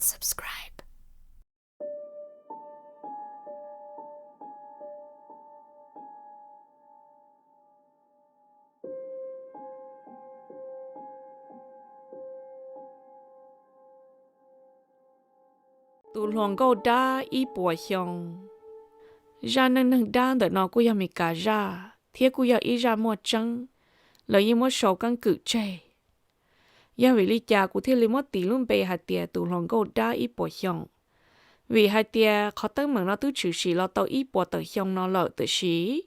subscribe. Tus hluas nkauj dab ib puas xyoo. Zaj neej neeg dab ntawm no kuj yog Meskas zaj thiab kuj yog ib zaj muaj tseeb, lawv yeej muab sau keeb kwm tseg. Yog vim li cas kuv thiaj li muab tis lub npe hais tias tus hluas nkauj dab ib puas xyoo? Vim hais tias qhov teeb meem no twb tshwm sim los tau ib puas tawm xyoo no lawm, tiam sis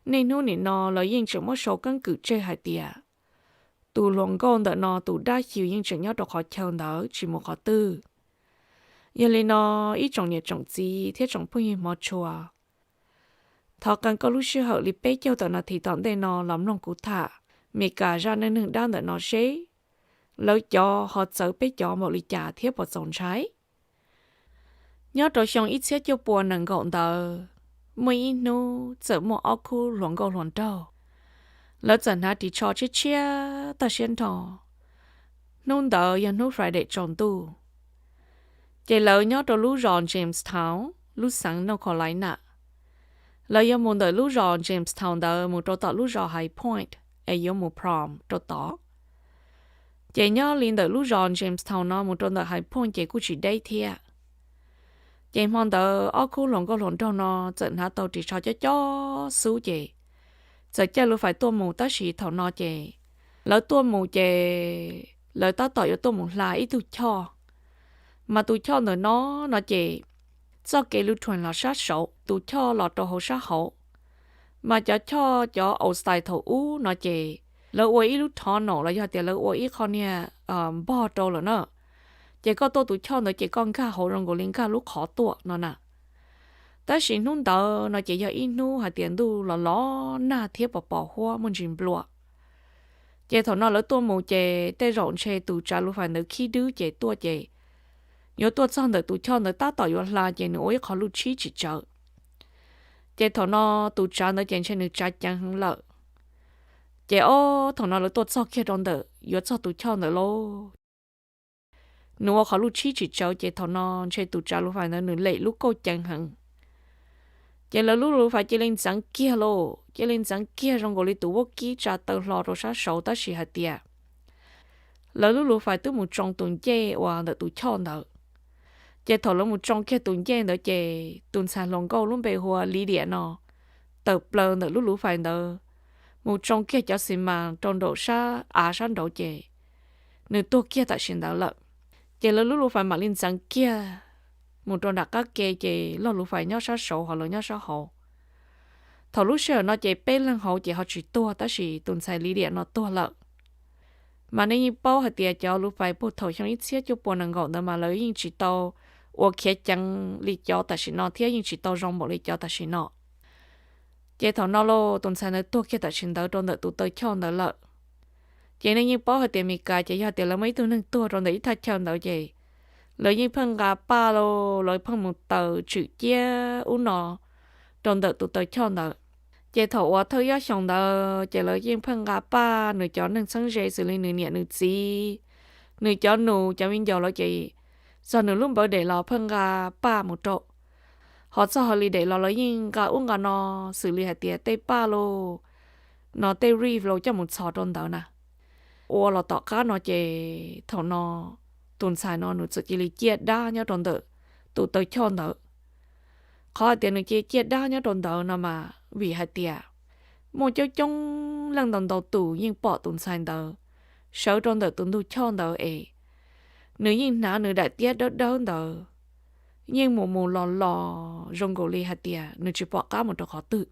niaj hnub nim no lawv yeej tseem muab sau keeb kwm tseg hais tias tus hluas nkauj ntawm no tus dab xyw yeej tseem nyob rau qhov chaw ntawd tsis mus qhov twg. Yog li no, ib tsoom niam tsoom txiv thiab tsoom phooj ywg hmov tshua, thov qee koj lub sij hawm li peb caug tawm nas this tom ntej no los mloog kuv tham Meskas zaj neej neeg dab ntawm no seb lawv cov ho txawv peb cov npaum li cas thiab puas txaus ntshai. Nyob rau xyoo ib txhiab cuaj pua nees nkaum ntawd, muaj ib hnub txawm muaj ob khub hluas nkauj hluas nraug, lawv txawm hnav ris tsho tshiab tshiab tag siab nrho. Hnub ntawd yog hnub Friday tsaus ntuj, ces lawv nyob rau lub zos Jamestown, lub xeev North Carolina. Lawv yuav mus ntawm lub zos Jamestown ntawd mus rau tom lub zos High Point es yuav mus prom rau tod. Ces nyob li ntawm lub zos Jamestown no mus rau ntawm High Point ces kuj tsis deb thiab. Ces hmo ntawd ob khub hluas nkauj hluas nraug no txawm hnav tau ris tsho cob cob xub ces txawm caij lub fais tuaj mus, tab sis thaum no ces lawv tuaj mus ces lawv tab tom yuav tuaj mus hla ib tug choj, mas tus choj ntawm no no ces txoj kev lub train los sab saud, tus choj los rau hauv sab hauv. Mas cov choj cov old style thaum ub no ces lawv ua ib lub tunnel los yog tias lawv ua ib qho niag npog rau lawm na. Ces koj tuaj tus choj ntawd ces koj nkag hauv zoo nkaus li nkag lub qhov tuaj no na. Tab sis hnub ntawd no ces yog ib hnub hais tias ntuj los los nag thiab pos pos huab muaj ntsis nplua. Ces thaum no lawv tuaj mus ces tej zaum ntshe tus tsav lub fais ntawd khib dwb ces tuaj ces yuav tuaj txog ntawm tus choj ntawd tab tom yuav hla ces nws ua ib qho luj tshib tsis tsawv. Ces thaum no tus tsav ntawd ces ntshe nws tsav ceev heev lawm. Ces ob thaum no lawv tuaj txog kiag rau ntawm yuav txog tus choj ntawd lauj, nws ua qhov luj tshib tsis tsawv ces thaum no ntshe tus tsav lub fais ntawd nws lem lub kauj ceev heev. Ces lawv lub lub fais cia li ntxeev kiag lauj, cia li ntxeev kiag zoo nkaus li tus vaub kib tsa taw hlo rau sab saud tab sis hais tias lawv lub lub fais twb mus tsoo tus ncej uas ntawm tus choj ntawd. Ces thaum lawv mus tsoo kiag tus ncej ntawd ces tus ntxhais hluas nkauj lub npe hu ua Lidia no tawm plaws ntawm lub lub fais ntawd mus tsoo kiag cov xi mas rau nraum sab av sab nraud ces nws tuag kiag tam sim ntawd lawm. Ces lawv lub lub fais mam li ntxeev kiag mus rau nram qab ke ces lub lub fais nyob sab saud ho lawv nyob sab hauv. Thaum lub sij hawm no ces peb leeg hauv ces ho tsis tuag tab sis tus ntxhais Lidia no tuag lawm. Mas nej yeej paub hais tias cov lub fais puag thaum xyoo ib txhiab cuaj pua nees nkaum ntawd mas lawv yeej tsis tau ua khiav ceev li cov tam sim no thiab yeej tsis tau zoo npaum li cov tam sim no. Ces thaum no lauj tus ntxhais ntawd tuag kiag tam sim ntawd rau ntawm tus taw choj ntawd lawm. Ces nej yeej paub hais tias Meskas ces yog tias lawv muaj ib tug neeg tuag rau ntawm ib thaj chaw ntawd ces lawv yeej pheej nqa paj lauj, lawv pheej mus taws tswm ciab ub no rau ntawm tus taw choj ntawd. Ces thaum uas thawj ob xyoos ntawd ces lawv yeej pheej nqa paj nws cov neeg txheeb ze xws li nws niam nws txiv, nws cov nus cov viv ncaus lawv ces txog nws lub npawv daim los pheej nqa paj mus rau. Ho txog holiday los lawv yeej nqa ub nqa no xws li hais tias tej paj lauj, no tej wreath lauj coj mus txhos rau ntawd na. Ua los tom qab no ces thaum no tus ntxhais no nws txawm cia li ciaj dab nyob rau ntawm tus taw choj ntawd. Qhov hais tias nws cia ciaj dab nyob rau ntawd no mas vim hais tias muaj coob coob leej ntau ntau tus yeej pom tus ntxhais ntawd sawv rau ntawm tus ntug choj ntawd es nws yeej hnav nws daim tiab dawb dawb ntawd, yeej mus mus los los zoo nkaus li hais tias nws tsis pom qab mus rau qhov twg.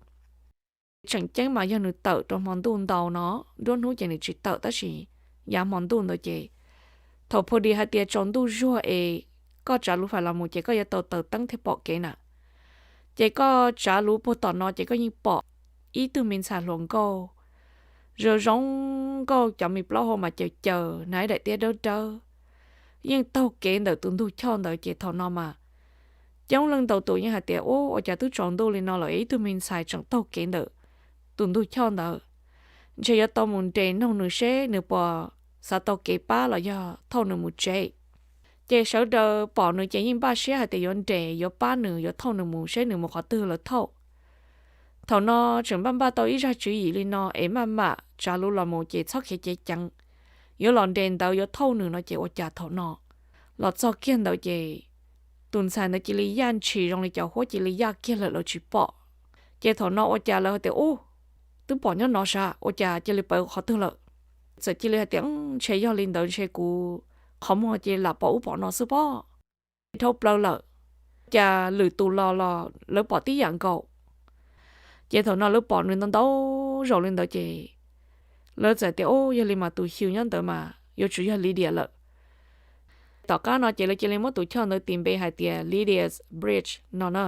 Tseem ceeb mas yog nws tawm rau hmo ntuj ntau no, nruab hnub ces nws tsis tawm tab sis yav hmo ntuj ntawd ces thaum phu dis hais tias tsaus ntuj zuag es koj tsav lub fais los mus ces koj yuav tau taws teeb thiaj pom kev na. Ces koj tsav lub puag tom no ces koj yeej pom ib tug me ntxhais hluas nkauj zoo zoo nkauj, cov me plaub hau mas caws caws, hnav ib daim tiab dawb dawb, yeej taug kev ntawm tus ntug choj ntawd. Ces thaum no mas coob leej ntau tus yeej hais tias, Ub, ua cas twb tsaus ntuj li no lawm ib tug me ntxhais tseem taug kev ntawm tus ntug choj ntawd? Ntshe yuav tau mus nres noog nws seb nws puas xav tau kev pab los yog thauj nws mus tsev. Ces sawv daws pom nws ces yeej npaj siab hais tias yuav nres yuav pab nws yuav thauj nws mus saib nws mus qhov twg lawv thauj. Thaum no tseem npaj npaj tau ib zaj tswv yim li no es maj mam tsav lus los mus ces txhob khiav ceev ceev, yuav los nres ntawd yuav thauj nws no ces ua cas thaum no los txog kiag ntawd ces tus ntxhais ntawd cia li yaj ntshis zoo li cov huab cia li yaj kiag lawm lawv tsis pom. Ces thaum no ua cas lawv hais tias ub, twb pom nyob no sav ua cas cia li pawv qhov twg lawm. Txawm cia li hais tias ntshe yog li ntawd ntshe kuv qhov muag cia li lam pom ub pom no xwb pob. Dhau plaws lawm, cas lwm tus los los lawv pom tib yam nkaus. Ces thaum no lawv pom nws ntau ntau zaus li ntawd ces lawv txawm tias ub, yog li mas tus xyw nyob ntawd mas yuav tsum yog Lydia lawm. Tom qab no ces lawv cia li muab tus choj ntawd tis npe hais tias Lydia's Bridge no na.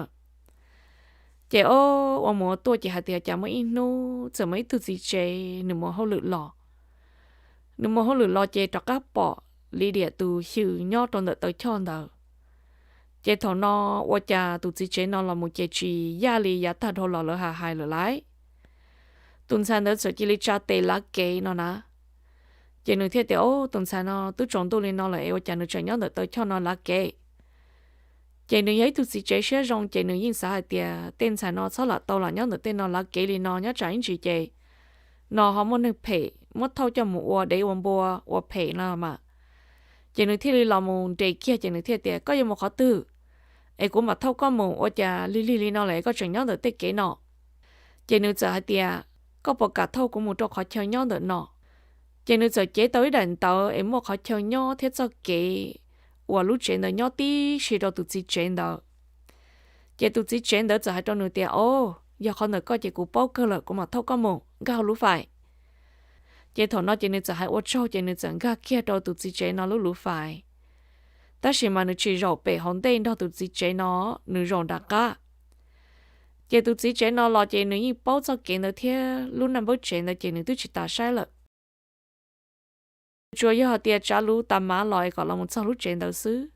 Ces ob ua mus ua tuaj ces hais tias cas muaj ib hnub txawm muaj ib tug txiv tsev nws mus hauj lwm los. Nws mus hauj lwm los ces rov qab pom Lydia tus xyw nyob rau ntawm taw choj ntawd. Ces thaum no ua cas tus txiv tsev no los mus ces tsis yaj li yav tag dhau los lawv hais hais lawm lauj. Tus ntxhais ntawd txawm cia li tsa tes lav kev no na. Ces nws thiaj tias ub, tus ntxhais no twb tsaus ntuj li no lawm es ua cas nws tseem nyob ntawm taw choj no lav kev. Ces nws yog ib tug txiv tsev siab zoo ces nws yeej xav hais tias tej ntxhais no txhob lam tau lam nyob ntawm tej no lav kev li no nyob tsam ib ntsis ces no ho muaj neeg phem muab thauj coj mus ua dev ua npua ua phem no mas. Ces nws thiaj li los mus nres kiag ces nws thiaj tias koj yuav mus qhov twg es kuv mam thauj koj mus, ua cas lig lig li no lawm es koj tseem nyob ntawm tej kev no. Ces nws txawm hais tias koj puas kam thauj kuv mus rau qhov chaw nyob ntawm no. Ces nws txawm cev tau ib daim ntawv es muaj qhov chaw nyob thiab txoj kev uas lub tsev ntawd nyob tib si rau tus txiv tsev ntawd. Ces tus txiv tsev ntawd txawm hais rau nws tias o, yog qhov ntawm koj ces kuv paub kawg lawm, kuv mam thauj koj mus nkag hauv lub fais. Ces thaum no ces nws txawm hais ua tsaug ces nws txawm nkag kiag rau tus txiv tsev no lub luv fais. Tab sis mas nws tsis zaum pem hauv ntej nrog tus txiv tsev no, nws zaum nram qab. Ces tus txiv tsev no los ces nws yeej paub txoj kev ntawd thiab lub naj npawb tsev ntawd ces nws twb tsis tas saib lawm. Tsuas yog hais tias tsav lus tas mav los es kom los mus txog lub tsev ntawd xwb.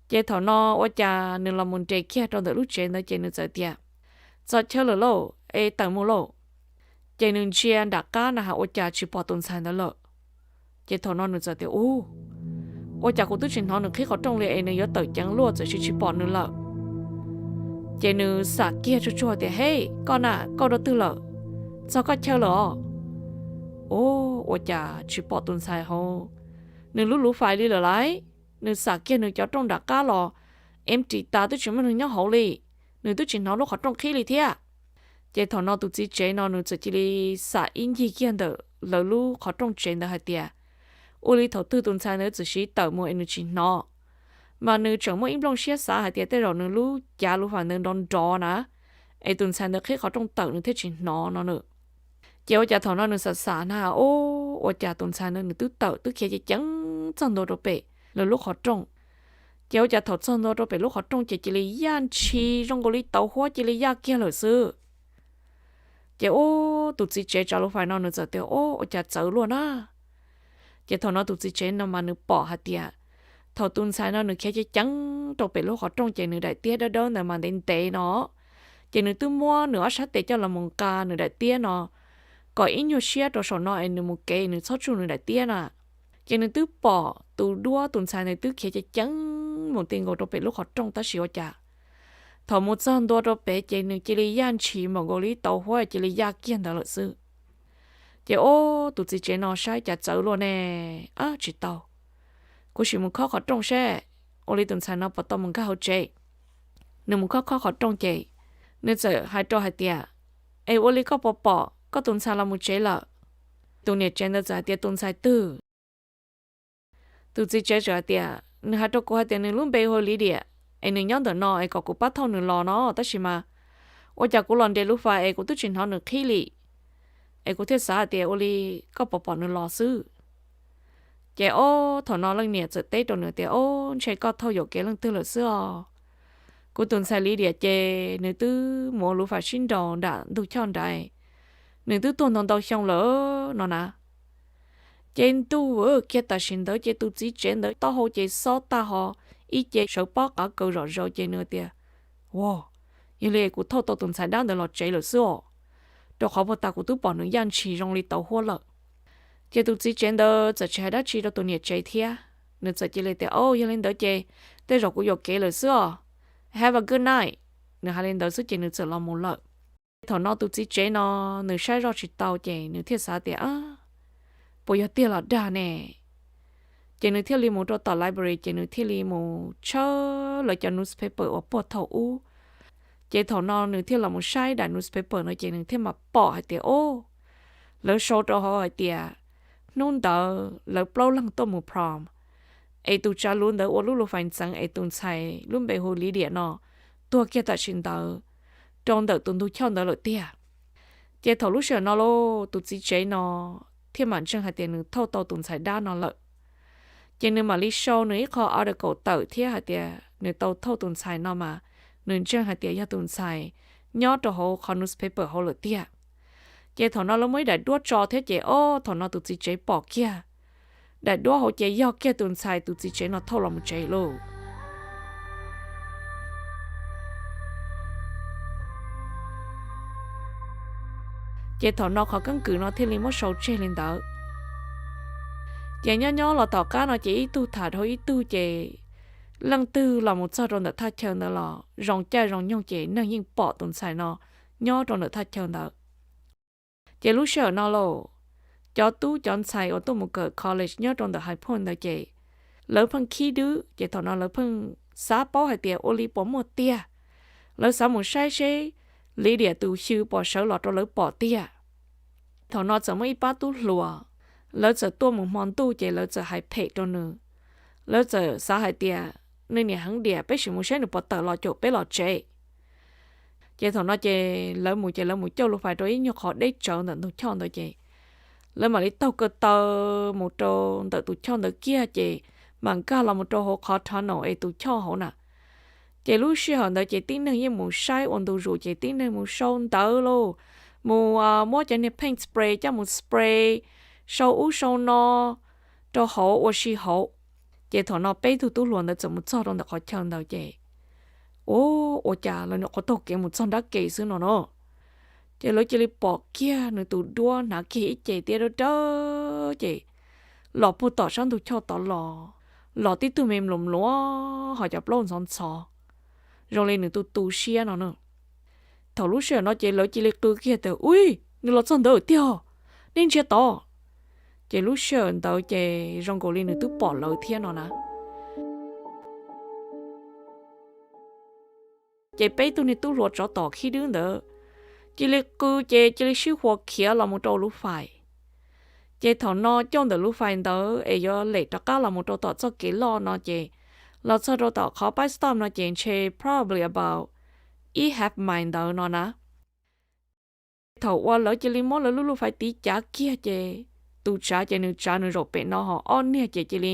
Ces thaum no ua cas nws los mus nres kiag rau ntawm lub tsev ntawd ces nws txawm tias txog chaw lawm lauj es tawm mus lauj. Ces nws ntsia nram qab na has ua cas tsis pom tus ntxhais ntawd lawm. Ces thaum no nws txawm tias u, ua cas kuv twb tsis hnov nws qhib qhov rooj li es nws yuav tawm ceev luaj txawm tsis tsis pom nws lawm. Ces nws xam kiag tsuag tsuag tias hej, koj na, koj dua twg lawm? Txog koj chaw lawm os. U, ua cas tsis pom tus ntxhais hauv nws lub luv fais li lawm lauj. Nws xam kiag nws cov rooj nram qab los empty tas twb tsis muaj neeg nyob hauv li, nws twb tsis hnov lub qhov rooj qhib li thiab. Ces thaum no tus txiv tsev no nws txawm cia li xam ib ncig kiag ntawm lawv lub qhov rooj tsev ntawd hais tias ua li thaum twg tus ntxhais ntawd txawm siv tawm mus es nws tsis hnov, mas nws tseem muaj ib nplooj siab xav hais tias tej zaum nws lub cav luv fais ntawd nrov nrov na, es tus ntxhais ntawd qhib qhov rooj tawm nws thiaj tsis hnov no nws. Ces ua cas thaum no nws xam xam na, u, ua cas tus ntxhais ntawd nws twb tawm twb khiav ceev ceev txog ntua rau pem lawv lub qhov rooj. Ces ua cas thaum txog ntua rau pem lub qhov rooj ces cia li yaj ntshis zoo nkaus li tauv huab cia li yaj kiag lawm xwb. Ces ub, tus txiv tsev tsav luv fais no nws txawm tias u, ua cas txawv luaj na. Ces thaum no tus txiv tsev no mas nws pom hais tias thaum tus ntxhais no nws khiav ceev ceev rau pem lub qhov rooj ces nws daim tiab dawb dawb ntawd mas ntev ntev no, ces nws twb muab nws ob sab tes coj los mus nqa nws daim tiab no kom ib nyuag siab rau saum no es nws mus kev nws txhob tsuj nws daim tiab na. Ces nws twb pom tus duab tus ntxhais ntawd twb khiav ceev ceev mus ti nkaus rau pem lub qhov rooj tab sis ua cas thaum mus txog ntua rau pem ces nws cia li yaj ntshis npaum nkaus li tauv huab cia li yaj kiag ntawd lawm xwb. Ces ub, tus txiv tsev no saib cas txawv luaj ne, ab tsis tau, kuv sim mus khob qhov rooj seb ua li tus ntxhais no puas tau mus nkag hauv tsev. Nws mus khob khob qhov rooj ces nws txawm hais rau hais tias es ua li koj puas pom koj tus ntxhais los mus tsev lawm? Tus niam tsev ntawd txawm hais tias tus ntxhais twg? Tus txiv tsev txawm hais tias nws hais rau kuv hais tias nws lub npe hu Lydia, es nws nyob ntawm no es kom kuv pab thauj nws los no tab sis mas ua cas kuv los nres luv fais es kuv twb tsis hnov nws qhib li, es kuv thiaj xav hais tias ua li koj puas pom nws los xwb. Ces ob thaum no leej niam txawm teb rau nws tias o, ntshe koj thauj yuam kev leej twg lawm xwb os. Kuv tus ntxhais Lydia ces nws twb mus ua luv fais sib nraus nram ntug choj nrad, nws twb tuag ntau ntau xyoo lawm no na. Ces ntuj, kiag tam sim ntawd ces tus txiv tsev ntawd taub hau ces xob tag ho ib ce sawv pob qav kaws zom zaws ces nws tias, a, yog li kuv thauj tau tus ntxhais dab ntawd los tsev lawm xwb os, rau qhov puag ta kuv twb pom nws yaj ntshis zoo li tauv huab lawm. Ces tus txiv tsev ntawd txawm tsis hais dab tsi rau tus niam tsev thiab. Nws txawm cia li tias, O, yog li ntawd ces tej zaum kuv yuam kev lawm xwb os. Have a good night. Nws hais li ntawd xwb ces nws txawm los mus lawm. Thaum no tus txiv tsev no nws saib zoj tsis tau ces nws thiaj xav tias, Puas yog tiag los dag ne? Ces nws thiaj li mus rau tom library ces nws thiaj li mus tshawb lawv cov newspaper uas puag thaum ub. Ces thaum no nws thiaj los mus saib daim newspaper no ces nws thiaj mam pom hais tias, O, lawv sau rau hauv hais tias hnub ntawd lawv plaub leeg tuaj mus prom, es tus tsav luv ntawd ua lub lus fais ntxeev es tus ntxhais lub npe hu Lidia no tuag kiag tam sim ntawd rau ntawm tus ntug choj ntawd lawm tiag. Ces thaum lub sij hawm no lauj, tus txiv tsev no thiaj mam ntseeg hais tias nws thauj tau tus ntxhais dab no lawm. Ces nws mam li sau nws ib qho article tawm thiab hais tias nws tau thauj tus ntxhais no mas nws ntseeg hais tias yog tus ntxhais nyob rau hauv qhov newspaper hauv lawm tiag. Ces thaum no lawv muaj ib daim duab tso thiab ces, o, thaum no tus txiv tsev pom kiag daim duab hauv ces yog kiag tus ntxhais tus txiv tsev no thauj los mus tsev lauj. Ces thaum no qhov keeb kwm no thiaj li muab sau tseg li ntawd. Ces nyob nyob los tom qab no ces ib tug tham dhau ib tug ces leej twg los mus txog rau ntawm thaj chaw ntawd los zoo caij zoo nyoog ces neeg yeej pom tus ntxhais no nyob rau ntawm thaj chaw ntawd. Ces lub sij hawm no lauj, cov tub cov ntxhais uas tuaj mus kawm college nyob rau ntawm High Point ntawd ces lawv pheej khib dwb ces thaum no lawv pheej xav paub hais tias ua li puas muaj tiag. Lawv xav mus saib seb Lidia tus xyw puas sawv los rau lawv pom tiag. Thaum no txawm muaj ib pab tub hluas, lawv txawm tuaj mus hmo ntuj ces lawv txawm hais phem rau nws. Lawv txawm xav hais tias nws niam heev diam, peb sim mus saib nws puas tawm los caum peb los tsev. Ces thaum no ces lawv mus ces lawv mus coj lus fais rau ib nyuag qhov deb tsawv ntawm ntug choj ntawd ces lawv mam li taug ko taw mus rau ntawm tus choj ntawd kiag ces mam nkag los mus rau hauv qhov tunnel es tus choj hauv na. Ces lub sij hawm ntawd ces tib neeg yeej mus saib ua ntu zus ces tib neeg mus sau ntawv lauj, mus muab cov niag paint spray coj mus spray, sau ub sau no rau hauv ua si hauv. Ces thaum no peb tug tub hluas ntawd txawm mus txog rau ntawm qhov chaw ntawd ces, u, ua cas lawv nyuam qhuav taug kev mus txog nrab ke xwb no no, ces lawv cia li pom kiag nws tus duab hnav kiag ib ce tiab dawb dawb ces los puag tom sab ntug choj tod los, los tib tug me mluas mluas ho cov plaub ntxhov ntxhov, zoo li nws tu tu siab no na. Thaum lub sij hawm no ces lawv cia li qw kiag tias, Ui, nws los txog ntawd tiag, nej ntsia tod. Ces lub sij hawm ntawd ces zoo nkaus li nws twb pom lawv thiab no na. Ces peb tug niag tub hluas tsov tom khib dwb ntawd cia li qw ces cia li sib huas khiav los mus rau lub fais. Ces thaum no coj ntawm lub fais ntawd es yuav lem rov qab los mus rau tom txoj kev loj no ces los txog rau tom qhov bus stop no ces ntshe probably about ib half mile ntawd no na. Thaum uas lawv cia li muab lawv lub lub fais tiv cav kiag ces tus tsav ces nws tsav nws zaum pem no ho ob niag ces cia li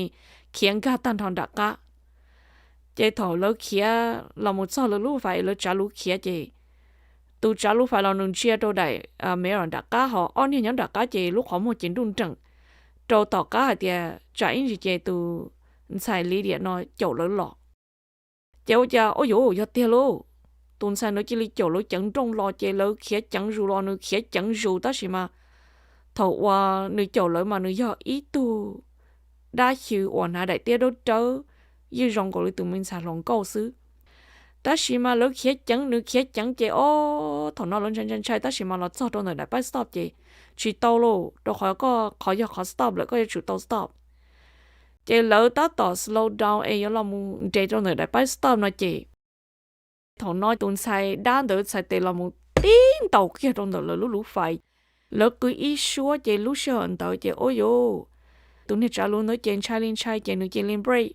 khiav nkag tag nrho nram qab. Ces thaum lawv khiav los mus txog lawv lub fais lawv tsav lub khiav ces tus tsav lub fais los nws ntsia rau daim me rom nram qab ho ob niag nyob nram qab ces lub qhov muag ces nruj nreem rau tom qab hais tias tsam ib ntsis ces tus ntxhais Lidia no caum lawv los. Ces ua cas, ua yuav yog tiag lauj, tus ntxhais ntawd cia li caum lawv ceev nrooj los ces lawv khiav ceev zus los nws khiav ceev zus tab sis mas thaum uas nws caum lawv mas nws yog ib tug dab xyw uas hnav daim tiab dawb dawb, yeej zoo nkaus li tus me ntxhais hluas nkauj xwb. Tab sis mas lawv khiav ceev nws khiav ceev ces ob thaum no lawv ntshai ntshai ntshai tab sis mas los txog rau ntawm daim bus stop ces tsis tau lauj, rau qhov koj qhov yog qhov stop lawm koj yuav tsum tau stop. Ces lawv tab tom slow down es yuav los mus nres rau ntawm daim bus stop no ces thaum no tus ntxhais dab ntawd txhais tes los mus tib ntaus kiag rau ntawm lawv lub lub fais. Lawv qw ib suab ces lub sij hawm ntawd ces ua yuav tus niag tsav lub ntawd ces ntshai li ntshai ces nws cia li brake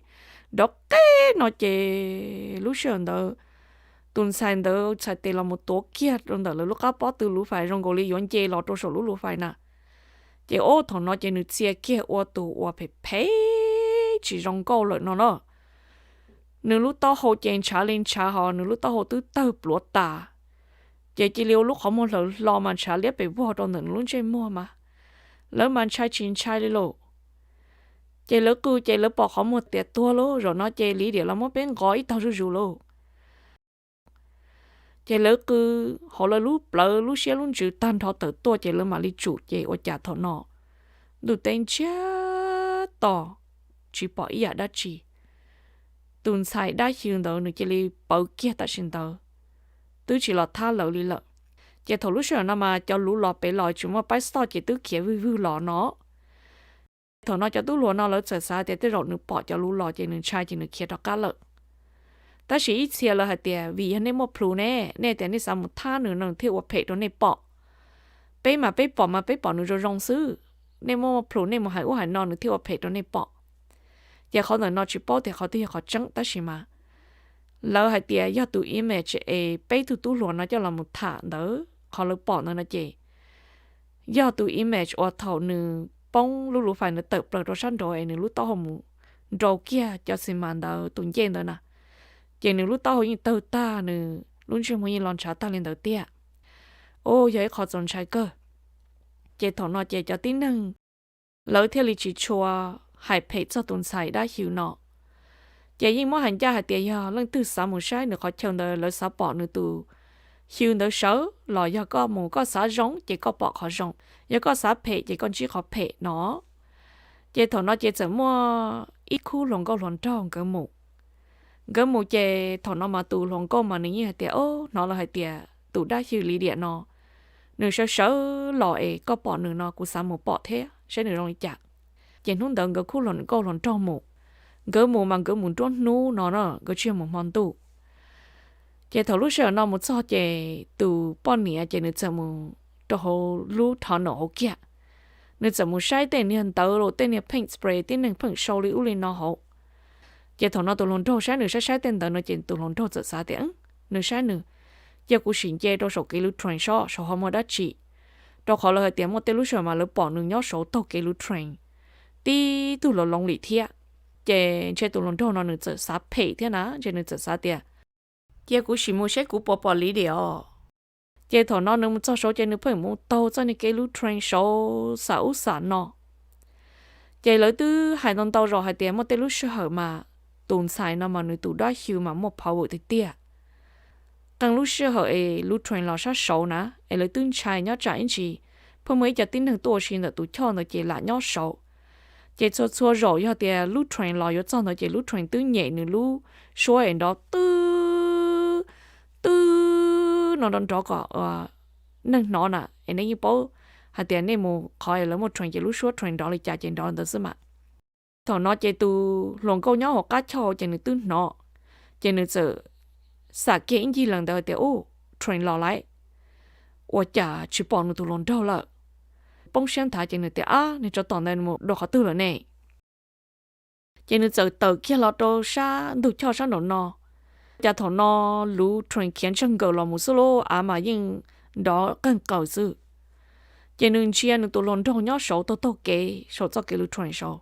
dov qeb no ces lub sij hawm ntawd tus ntxhais ntawd txhais tes los mus tuav kiag rau ntawm lawv lub qab pob tw lub fais zoo nkaus li yuav nce los rau saum lub lub fais na. Ces ob thaum no ces nws txia kiag ua tus uas phem phem tsis zoo nkauj lawm no na. Nws lub taub hau ces ntshav li ntshav ho nws lub taub hau twb tawg pluav tas. Ces cia li ua lub qhov muag hlawv hlo mas ntshav liab pes vog rau ntawm nws lub ntsej muag mas lawv mas ntshai tsis ntshai li lauj. Ces lawv qw ces lawv pom qhov muag tias tuag lauj, zaum no ces Lidia los muab peb nqos ib tog zuj zus lauj. Ces lawv qw hauv lawv lub plawv lub siab lub ntsws tag nrho tawm tuaj ces lawv mam li tsum ces ua cas thaum no ntuj teb ntsiag to, tsis pom ib yam dab tsi. Tus ntxhais dab xyw ntawd nws cia li pawv kiag tam sim ntawd, twb tsis los thab lawv li lawm. Ces thaum lub sij hawm no mas cov luv los pem los tsis muaj paib stop ces twb khiav vwg vwg los no. Thaum no cov tub hluas no lawv txawm xav tias tej zaum nws pom cov luv los ces nws ntshai ces nws khiav rov qab lawm. Tab sis ib txhia lawv hais tias vim yog nej muaj plhus ne, nej tias nej xav mus thab nws no nws thiaj ua phem rau nej pom. Peb mas peb pom mas peb pom nws zoo zoo xwb, nej muaj plhus nej mus hais ub hais no nws thiaj ua phem rau nej pom. Ces qhov ntawm no tsis paub tias qhov twg yog qhov tseeb tab sis mas lawv hais tias yog tus image es peb tug tub hluas no coj los mus tham ntawd qhov lawv pom ntawd no ces yog tus image uas thaum nws poob lub luv fais ntawd tawm plaws rau sab nraud es nws lub taub hau mus nrau kiag cov xi mas ntawd tus ncej ntawd na, ces nws lub taub hau yeej tawg tag, nws lub ntsej muag yeej los ntshav tag li ntawd tiag. Ua yog ib qho txaus ntshai kawg. Ces thaum no ces cov tib neeg lawv thiaj li tsis tshua hais phem txog tus ntxhais dab xyw no. Ces yeej muab hais ncaj hais tias yog leej twg xav mus saib nws qhov chaw ntawd, lawv xav pom nws tus xyw ntawd sawv los yog koj mus koj xav zoo ces koj pom qhov zoo, yog koj xav phem ces koj ntsib qhov phem no. Ces thaum no ces txawm muaj ib khub hluas nkauj hluas nraug nkawd mus. Nkawd mus ces thaum no mas tus hluas nkauj mas nws yeej hais tias, o, hnov lawv hais tias tus dab xyw li diam no nws sawv sawv los es koj pom nws no kuv xav mus pom thiab saib nws zoo li cas. Ces hnub ntawd nkawd khub hluas nkauj hluas nraug mus. Nkawd mus mas nkawd mus nruab hnub no na, nkawd tsis yog mus hmo ntuj. Ces thaum lub sij hawm no mus txog ces tus poj niam ces nws txawm mus rau hauv lub tunnel hauv kiag. Nws txawm mus saib tej niag ntawv los tej niag paint spray tib neeg pheej sau li ub li no hauv. Ces thaum no tus hluas nraug saib nws saib saib tej ntawv no ces tus hluas nraug txawm xav tias, nws saib nws, cia kuv sim nce rau saum kev lub train seb saum ho muaj dab tsi. Rau qhov lawv hais tias muaj tej lub sij hawm mas lawv pom nws nyob saud taug kev lub train tib tug los loo li thiab. Ces ntshe tus hluas nraug no nws txawm xav phem thiab na, ntshe nws txawm xav tias cia kuv sim mus saib kuv puas pom li diam os. Ces thaum no nws mus txog saud ces nws pheej mus taug txoj niag kev lub train saud xam ub xam no. Ces lawv twb hais ntau ntau zaus hais tias muaj tej lub sij hawm mas tus ntxhais no mas nws tus dab xyw mas muaj power tiag tiag. Qee lub sij hawm es lub train los sab saud na, es lawv twb ntshai nyob tsam ib ntsis pheej muaj ib co tib neeg tuaj ua si ntawm tus choj ntawd ces lam nyob saud. Ces txhua txhua zaus yog tias lub train los yuav txog ntawd ces lub train twb nyem nws lub suab es nrov twb twb no nrov nrov kom neeg hnov na, es nej yeej paub hais tias nej mus qhov es lawv muaj train ces lub suab train nrov li cas ces nrov li ntawd xwb mas. Thaum no ces tus hluas nkauj nyob hauv qab choj ces nws twb hnov, ces nws txawm xam kiag ib ncig lees ntawd tias, u, train los lawm, ua cas tsis pom nws tus hluas nraug lawm. Poob siab nthav ces nws tias, ab, nws tsov tom ntawd mus dua qhov twg lawm ne? Ces nws txawm tawm kiag los rau sab ntug choj sab nraum no. Cas thaum no lub train khiav ntsawg nkaws los mus xwb, lub av mas yeej nrov qeeg qaws xwb. Ces nws ntsia nws tus hluas nraug nyob saud taug taug kev saum txoj kev lub train saud.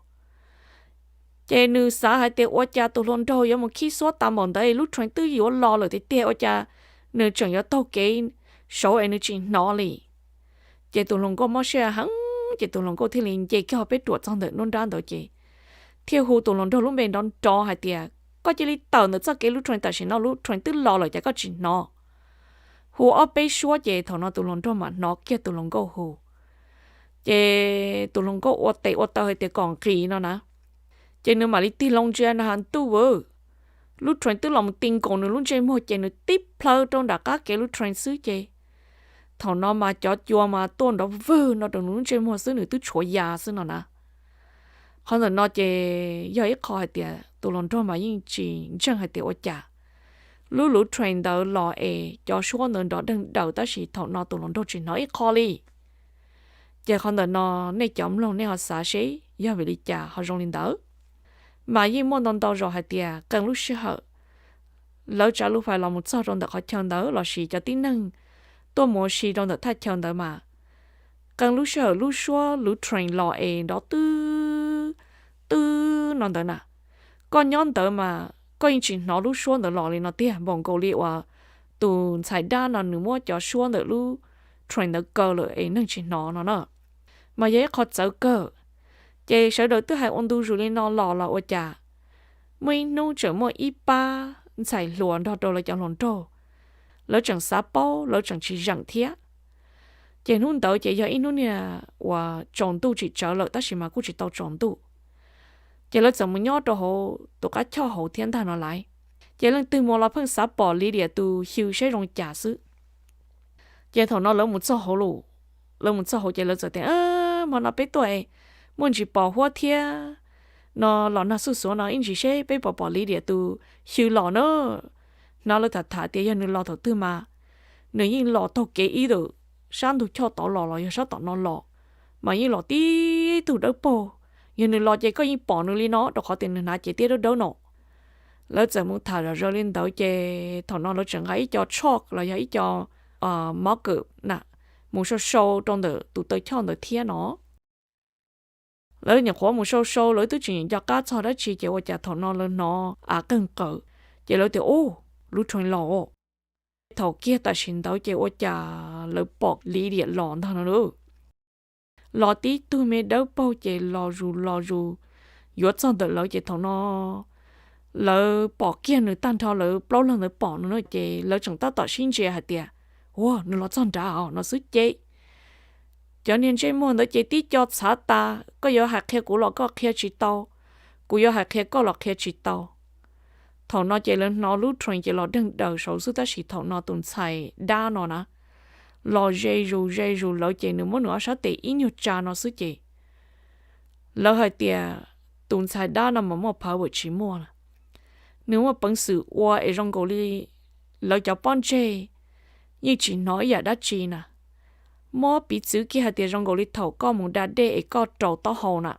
Ces nws xav hais tias ua cas tus hluas nraug yuav mus khib xuab tas npaum ntawd, lub train twb yuav los lawm tiag tiag, ua cas nws tseem yuav taug kev saud es nws tsis hnov li. Ces tus hluas nkauj mob siab heev, ces tus hluas nkauj thiaj li nce kiag peb ruam txog ntawm nruab nrab ntawd ces thiaj hu tus hluas nraug lub npe nrov nrov hais tias, koj cia li tawm ntawm txoj kev lub train tam sim no, lub train twb los lawm cas koj tsis hnov. Hu ob peb suab ces thaum no tus hluas nraug mam hnov kiag tus hluas nkauj hu. Ces tus hluas nkauj ua tes ua taw hais tias kom nqis no na. Ces nws mam li tig loo ntsia na has ntuj aw, lub train twb los mus ti nkaus nws lub ntsej muag ces nws tib plhaw rau nram qab kev lub train xwb ces thaum no mas cov cua mas tuaj nrov vwg no rau nws lub ntsej muag xwb, nws twb tshuav ya xwb no na. Qhov ntawm no ces yog ib qho hais tias tus hluas nraug mas yeej tsis ntseeg hais tias ua cas lub lub train ntawd los es cov suab ntawd nrov deeg daws tab sis thaum no tus hluas nraug tsis hnov ib qho li. Ces qhov ntawm no nej cov mloog nej ho xav seb yog vim li cas ho zoo li ntawd. Mas yeej muaj ntau ntau zaus hais tias qee lub sij hawm lawv tsav lub fais los mus txog rau ntawm qhov chaw ntawd lossis cov tib neeg tuaj mus ua si rau ntawm thaj chaw ntawd mas qee lub sij hawm lub suab lub train los es nrov twb twb no ntawd na, koj nyob ntawd mas koj yeej tsis hnov lub suab ntawd los li no tiag, npaum nkaus li uas tus ntxhais dab no nws muab cov suab ntawm lub train ntawd kaw lawm es neeg tsis hnov no na. Mas yog ib qho txawv kawg. Ces sawv daws twb hais ua ntu zus li no los los ua cas muaj ib hnub tseem muaj ib pab ntxhais hluas nrog rau lawv cov hluas nraug, lawv tseem xav paub, lawv tseem tsis zeem thiab. Ces hnub ntawd ces yog ib hnub niag uas tsaus ntuj tsis tsawv lawm tab sis mas kuj tsis tau tsaus ntuj. Ces lawv txawm mus nyob rau hauv tus qab choj hauv thiab ntag no lais. Ces leej twg mus los pheej xav pom Lidia tus xyw saib zoo cas xwb. Ces thaum no lawv mus txog hauv lawm, lawv mus txog hauv ces lawv txawm tias, Hmo no peb tuaj muaj ntsis pos huab thiab no los nag xuj xuav no ib ntsis seb peb puas pom Lidia tus xyw los na. Hnov lawv tham tham tias yog nws los thaum twg mas nws yeej los taug kev ib tawm sab ntug choj tod los los yog sab tom no los, mas yeej los tib tug dawb paug. Yog nws los ces koj yeej pom nws li no rau qhov tias nws hnav cev tiab dawb dawb no. Lawv txawm mus tham zom zaws li ntawd ces thaum no lawv tseem nqa ib co tsho los yog ib co mov kawm na mus sau sau rau ntawm tus taw choj ntawd thiab no. Lawv nyuam qhuav mus sau sau lawv twb tsis nco qab txog dab tsi ces ua cas thaum no lawv hnov av qeeg qawm, ces lawv tias, Ub, lub train los. Thaum kiag tam sim ntawd ces ua cas lawv pom Lidia los ntag no lauj. Los tib tug me dawb paug ces los zus los zus yuav txog ntawm lawv ces thaum no lawv pom kiag nws tag nrho lawv plaub leeg ntawd pom no ces lawv tseem tab tom sib ntsia hais tias, Ua, nws los txog nrad os no xwb ces cov niag ntsej muag ntawd ces tib co txhav tas, koj yuav hais qhia kuv los koj qhia tsis tau, kuv yuav hais qhia koj los qhia tsis tau. Thaum no ces lawv hnov lub train ces los deeg daws saud xwb tab sis thaum no tus ntxhais dab no na los ze zus ze zus lawv ces nws muab nws ob sab tes ib nyuag tsa no xwb ces lawv hais tias tus ntxhais dab no mas muaj phawv vawm tsis muaj lawm. Nws muaj peev xwm ua es zoo nkaus li lawv cov pob ntseg yeej tsis hnov ib yam dab tsi na. Muab piv txwv kiag hais tias zoo nkaus li thaum koj mus da dej es koj raus taub hau na,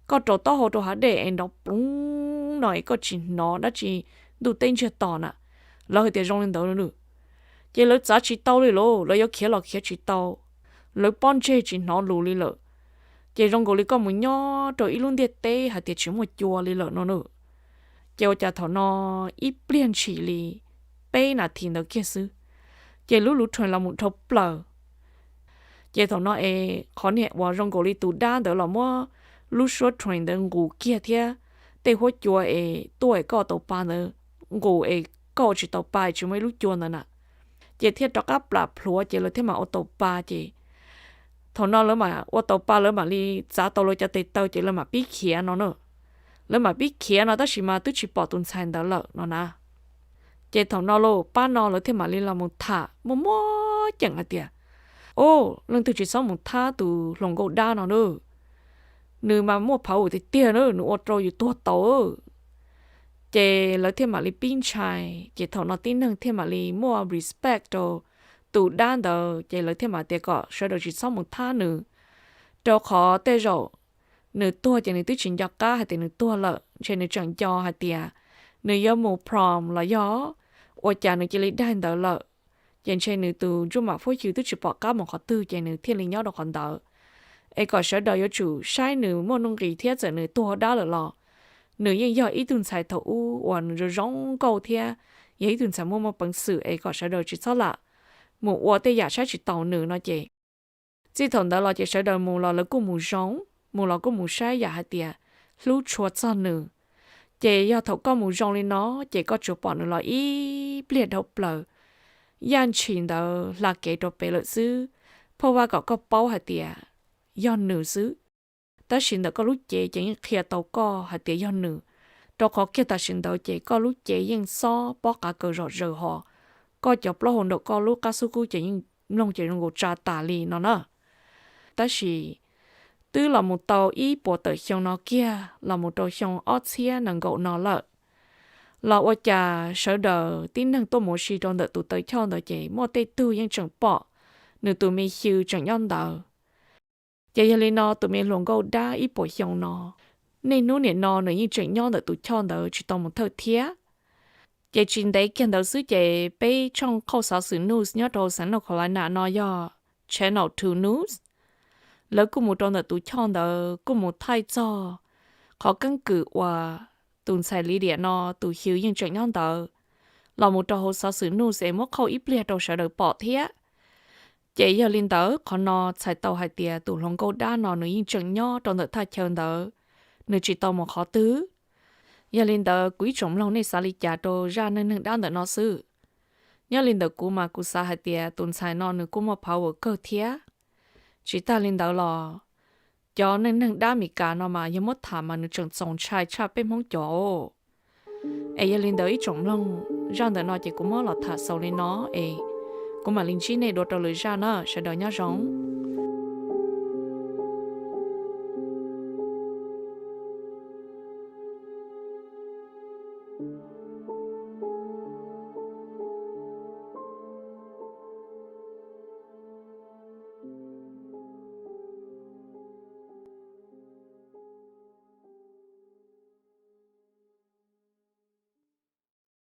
koj raus taub hau rau hav dej es nrov ploov no es koj tsis hnov dab tsi ntuj teb ntsiag to na, lawv hais tias zoo li ntawd. Ces lawv txav tsis tau li lauj, lawv yuav khiav los khiav tsis tau, lawv pob ntseg tsis hnov lus li lawm. Ces zoo nkaus li koj mus nyob rau ib lub ntiaj teb hais tias tsis muaj cua li lawm no na. Ces ua cas thaum no ib pliag ntshis li peb nas this ntawd kiag xwb, ces lub lub train los mus dhau plaws. Ces thaum no es qhov niag uas zoo nkaus li tus dab ntawd los muab lub suab train ntawd nqus kiag thiab tej huab cua es tuaj es koj tau pa ntawd nqus es koj ua tsis tau pa es tsis muaj ib lub cua ntawd na, ces thiaj rov qab plam plhuav ces lawv thiaj mam ua tau pa ces thaum no lawv mam ua tau pa lawv mam li txav tau lawv cov tes taw ces lawv mam pib khiav no na. Lawv mam pib khiav no tab sis mas twb tsis pom tus ntxhais ntawd lawm no na. Ces thaum no lauj pab no lawv thiaj mam li los mus tham muaj muab ceem hais tias, Au, leej twg tsis txhob mus thab tus hluas nkauj dab no na, nws mas muaj phawv vawm tiag tiag na, nws ua rau yus tuag tau. Ces lawv thiaj mam li pib ntshai, ces thaum no tib neeg thiaj mam li muaj respect rau tus dab ntawd ces lawv thiaj mam tias kom sawv daws tsis txhob mus thab nws, rau qhov tej zaum nws tuag ces nws twb tsis nco qab hais tias nws tuag lawm, ntshe nws tseem nco hais tias nws yuav mus prom los yog ua cas nws cia li daig ntawd lawm. Ces ntshe nws tus ntsuj mam fuab xyw twb tsis pom qab mus qhov twg ces nws thiaj li nyob rau qhov ntawd. Es kom sawv daws yuav tsum saib nws muaj nuj nqis thiab txawm nws tuag dab lawm los nws yeej yog ib tug ntxhais thaum ub uas nws zoo zoo nkauj thiab yog ib tug ntxhais muaj muaj peev xwm es kom sawv daws tsis txhob lam mus ua tej yam saib tsis taus nws no ces txij thaum ntawd los ces sawv daws mus los lawv kuj mus zoo, mus los kuj mus saib yam hais tias hlub tshua txog nws. Ces yog thaum koj mus zoo li no ces koj tsuas pom nws los ib pliag dhau plaws, yaj ntshis ntawd hla kev rau pem lawm xwb, phauj Vaj kom koj paub hais tias yog nws xwb. Tab sis ntawm koj lub cev ces yeej qhia tau koj hais tias yog nws, rau qhov kiag tam sim ntawd ces koj lub cev yeej xob pob qav kaws zom zaws hos koj cov plaub hau nraum koj lub qab xub qub ces yeej mloog ces zoo nkaus tsa tas li no na. Tab sis twb los mus tau ib puas tawm xyoo no kiag los mus rau xyoo ob txhiab nees nkaum no lawm, los ua cas sawv daws tib neeg tuaj mus ua si rau ntawm tus taw choj ntawd ces muaj tej tug yeej tseem pom nws tus me xyw tseem nyob ntawd. Ces yog li no tus me hluas nkauj dab ib puas xyoo no, niaj hnub nim no nws yeej tseem nyob ntawm tus choj ntawd tsis tau mus thawj thiab. Ces tsis ntev kiag ntawd xwb ces peb tshooj qhauj xov xwm news nyob rau xeev North Carolina no yog Channel two News, lawv kuj mus rau ntawm tus choj ntawd kuj mus thaij txog qhov keeb kwm uas tus ntxhais Lidia no tus xyw yeej tseem nyob ntawd los mus rau hauv xov xwm news es muab qhauj ib pliag rau sawv daws pom thiab. Ces yog li ntawd qhov no txhais tau hais tias tus hluas nkauj dab no nws yeej tseem nyob rau ntawm thaj chaw ntawd, nws tsis tau mus qhov twg. Yog li ntawd kuv ib tsoom mloog nej xav li cas rau zaj neej neeg dab ntawm no xwb? Nyob li ntawm kuv mas kuv xav hais tias tus ntxhais no nws kuj muaj power kawg thiab. Tsis tag li ntawd los cov neej neeg dab Meskas no mas yog muab tham mas nws tseem txaus ntshai tshaj peb Hmoob cov. Es yog li ntawd ib tsoom mloog, zaj ntawm no ces kuv muab los tham xaus li no es kuv mam li ntsib nej dua rau lwm zaj na, sawv daws nyob zoo.